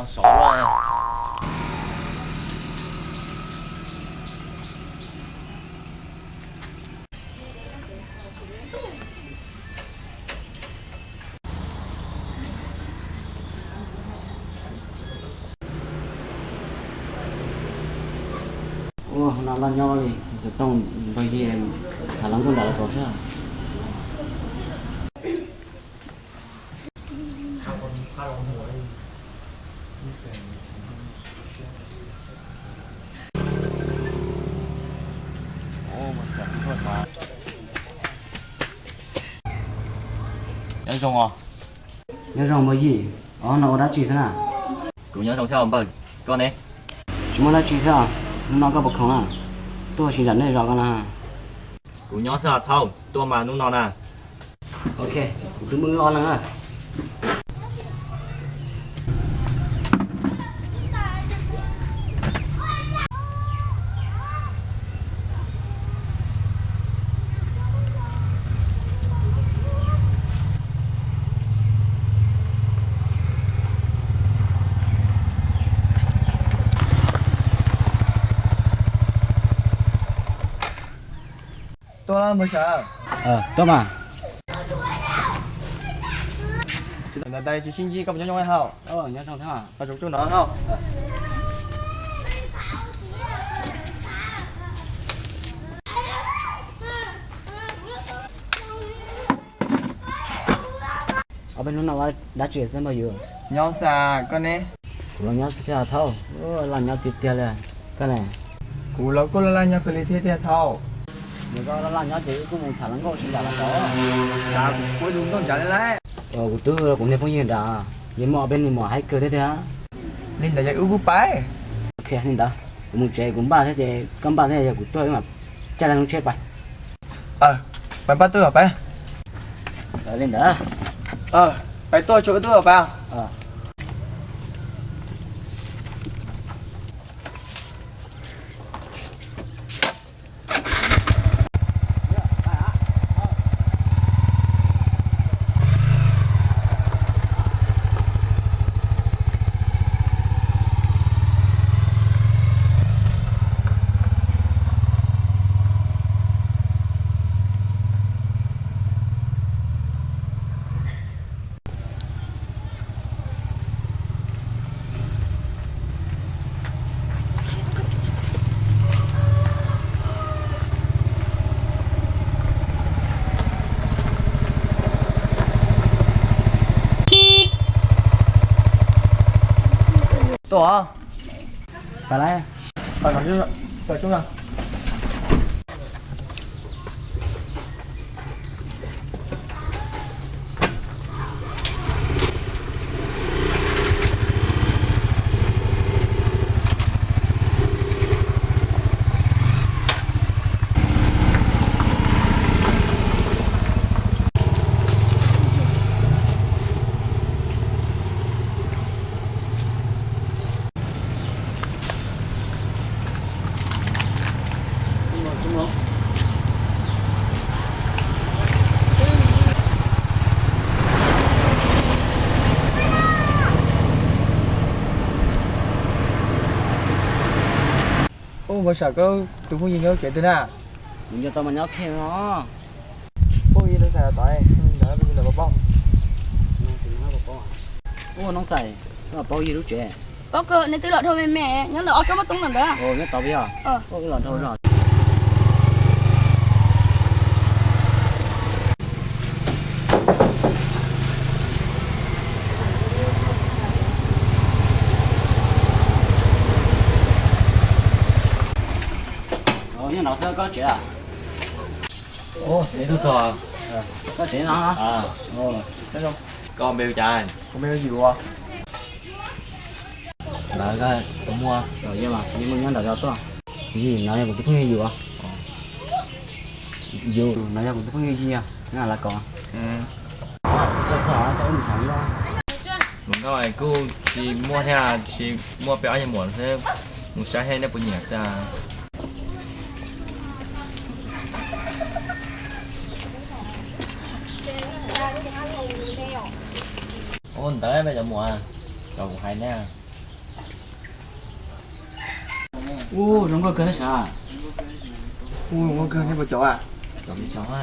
Saud. Ua no loj nyob li, xov tooj npawg Yig tham hluas nkauj nram lawv kaum sab. Nyob zoo os. Nyob zoo npawg Yig, os no ua dab tsi xwb na? Kuv nyob zoo thiab npawg, koj ne? Tsis muaj dab tsi thiab, hnub no koj puas khoom na? Tuaj sim zam nej zos ko na. Kuv nyob xwb Thaub, tuaj mas hnub no na. Ok, kuv twb muaj wb ob leeg na. Tuaj npawg Sam. Tuaj mas. Ntawm tais tsis sib ntsib koj puas nyob zoo hauj? Nyob zoo thiab. Ua zoo tsuj no hauj. Ob peb hnub no ua dab tsi xwb npawg Yig? Nyob xwb, koj ne? Kuv los nyob xwb thiab Thaub, laj nyob tiag tiag li. Koj ne? Kuv los kuj laj laj nyob kawg li thiab tiag Thaub. Nws koj laj laj nyob ces wb kuj mus tham hluas nkauj sib nrad los tau. Kuv tus nkauj nrad li lauj. Kuv twb kuv niag phooj ywg nrad, yeej muaj ob peb nus muam haib kawg thiab tiag. Li ntawd yog wb kuj pais. Ok, li ntawd kuv mus tsev kuv npaj thiab ces koj npaj thiab, yog kuv tuaj wb mam caij lub tsheb pais. Pais npaj tuaj pais. Li ntawd. Pais tuaj tso wb tuaj pais. Tuaj. Pais lawm. Ub, npawg Sam, koj tus phooj ywg nyob tsev twg na? Kuv nco tau mas nyob kiag no. Ub, ib leeg xav tau ntawd, ntawd paub. Ub, Nooj Xais, koj paub Yig lub tsev? Paub kawg, nws twb los dhau me me, nyob ntawm ob tsob maj toob ntawd. Nyob tod yog. Ub, los dhau zog. Nyob no xwb koj tsev a? Ub, tub txog. Koj tsev no? Koj npe hu cas? Kuv npe hu Yim. Ntawd koj tus muaj, yog mas, yog muaj nyob nram zos tuaj. Yim no yog kuv tus phooj ywg Yim. Yim no yog kuv tus phooj ywg Yim, nyob Lav Kaus. Koj txog tau mus tham nyob. Mus noj kuj tsis muaj thiab, tsis muaj peb ob yawg muam xwb, mus saib thiab nej puas nyiam xwb. Ua ntawd cov muam, cov kuv hais ne. Ub, zoo nkauj kawg thiab sav. Ub, zoo nkauj kawg, nej puas caum a? Caum li caum a.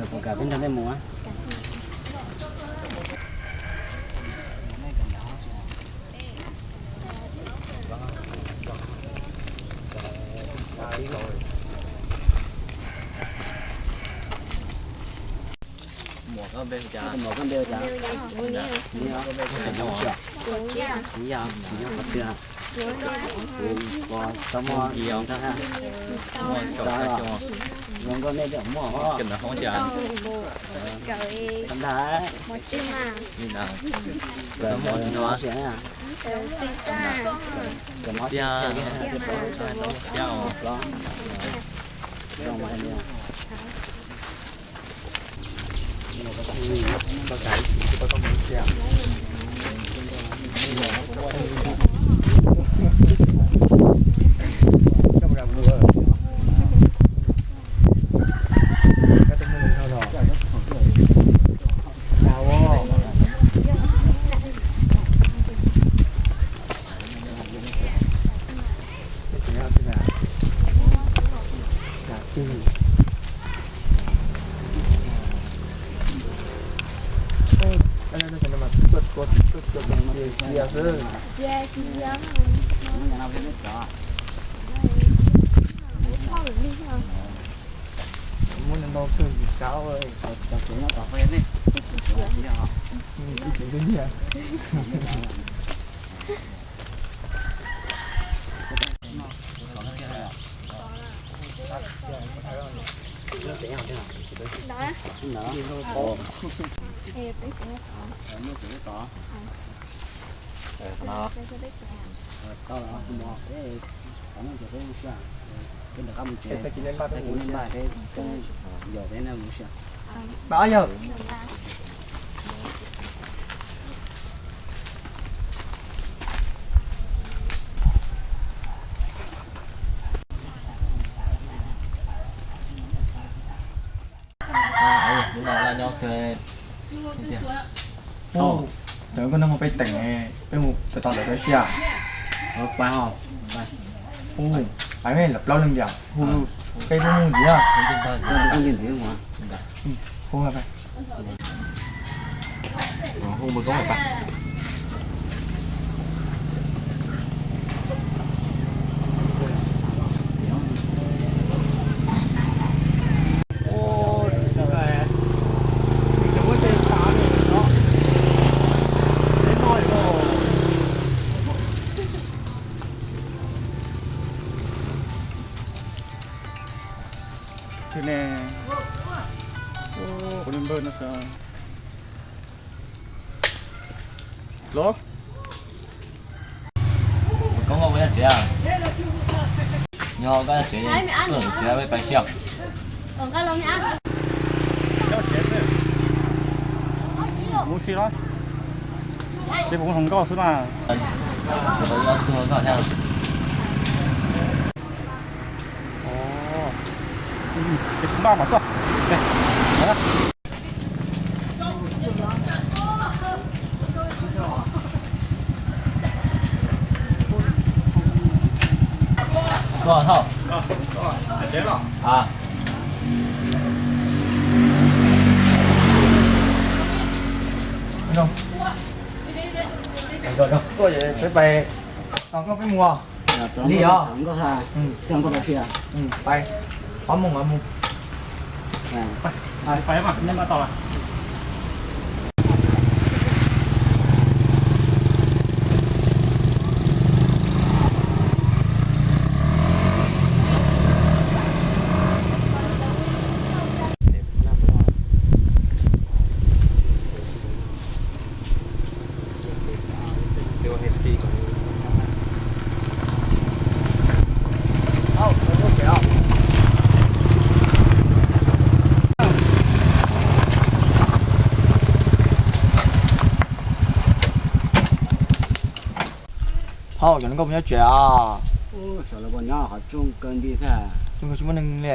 Puas kam peb nrog nej mus? Muam koj npe hu cas? Muam koj npe hu cas? Kuv yog, kuv yog qhov twg? Kuv tau muaj ntau ha. Zoo nkauj nej cov muaj os. Ntag. Cov no, cov no. Muab no kawg tsis kaub. Ub, cov koj noj peb teem, peb mus pem tau lawm peb sij hawm. Ub, pais mej lawv plaub leeg tiag, hu peb peb mus ntxiv. Twg ne? Ua li npawg no xwb. Los, koj muaj ua dab tsi? Yog koj dab tsi, koj tsev peb pais xyuas. Mus si los, ces kuv hluas nkauj xwb mas. Ces kuv npaj kom tuaj. Tuaj, peb pais, koj peb mus. Li os. Pais, pab mus mus. Hauj, cov hluas nkauj puas nyob tsev os? Sawv daws puas nyob qhov rooj kaw nti xwb. Tsis muaj neeg li.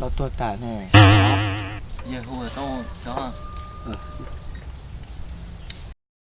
Los tuag tas ne. Yawg hu tau cov